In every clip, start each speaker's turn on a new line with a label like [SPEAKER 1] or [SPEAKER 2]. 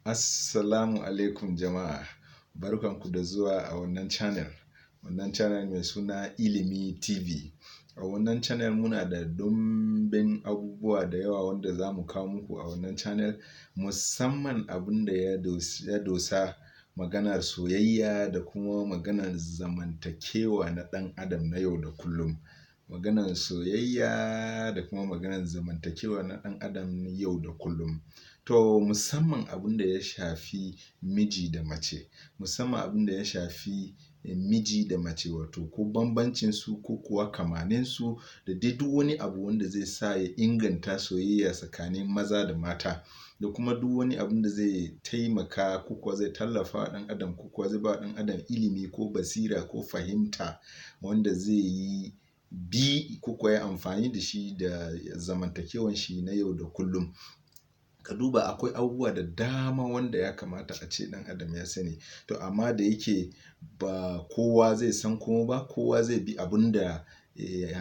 [SPEAKER 1] Assalamu alaikum jama'a, barkanku da zuwa a wannan channel. Wannan channel mai suna Ilimi TV. A wannan channel muna da ɗumbin abubuwa da yawa wanda za mu kawo muku a wannan channel, musamman abin da ya dosa maganar soyayya da kuma maganar zamantakewa na ɗan adam na yau da kullum. Maganar soyayya da kuma maganar zamantakewa na ɗan adam yau da kullum. To, musamman abin da ya shafi miji da mace, musamman abin da ya shafi miji da mace, wato ko bambancin su ko kuwa kamannin su, da dai duk wani abu wanda zai sa ya inganta soyayya tsakanin maza da mata, da kuma duk wani abun da zai taimaka ko kuwa zai tallafa wa ɗan adam, ko kuwa zai ba ɗan adam ilimi ko basira ko fahimta wanda zai yi bi ko kuwa ya amfani da shi da zamantakewan shi na yau da kullum. Ka duba, akwai abubuwa da dama wanda ya kamata a ce ɗan adam ya sani. To, amma da yake ba kowa zai san komai ba, kowa zai bi abun da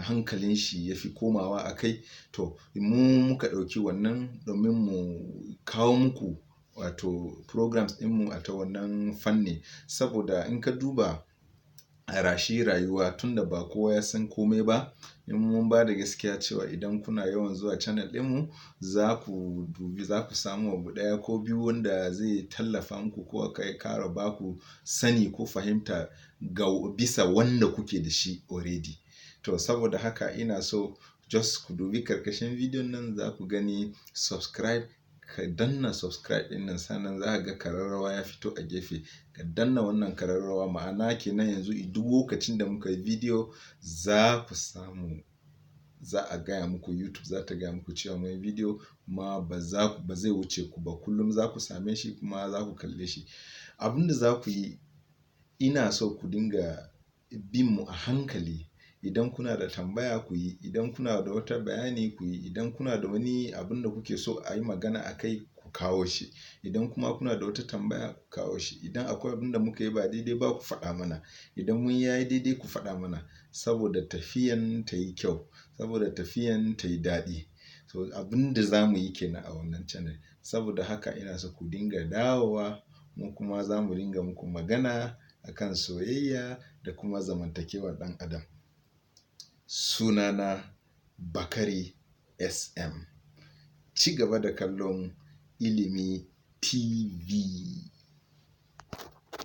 [SPEAKER 1] hankalin shi ya fi komawa a kai. To, mu muka ɗauki wannan domin mu kawo muku, wato programs ɗinmu a ta wannan fanni. Saboda in ka duba a rashi rayuwa, tunda ba kowa ya san komai ba, in mun ba da gaskiya cewa idan kuna yawan zuwa channel ɗinmu, za ku dubi, za ku samu abu ɗaya ko biyu wanda zai tallafa muku ko kai kara ba ku sani ko fahimta ga bisa wanda kuke da shi already. To, saboda haka ina so just ku dubi karkashin bidiyon nan, za ku gani subscribe, ka danna subscribe ɗin nan. Sannan za ka ga kararrawa ya fito a gefe, ka danna wannan kararrawa. Ma'ana kenan yanzu duk lokacin da muka yi bidiyo za ku samu, za a gaya muku, YouTube za ta gaya muku cewa mun yi bidiyo, kuma ba zai wuce ku ba. Kullum za ku same shi kuma za ku kalle shi. Abin da za ku yi, ina so ku dinga bin mu a hankali. Idan kuna da tambaya, ku yi. Idan kuna da wata bayani, ku yi. Idan kuna da wani abin da kuke so a yi magana a kai, ku kawo shi. Idan kuma kuna da wata tambaya, ku kawo shi. Idan akwai abin da muka yi ba daidai ba, ku faɗa mana. Idan mun yi daidai, ku faɗa mana, saboda tafiyan ta yi kyau, saboda tafiyan ta yi daɗi. So abin da za mu yi kenan a wannan channel. Saboda haka ina so ku dinga dawowa, mu kuma za mu dinga muku magana akan soyayya da kuma zamantakewar ɗan adam. Sunana Bakari SM. Ci gaba da kallon Ilimi TV.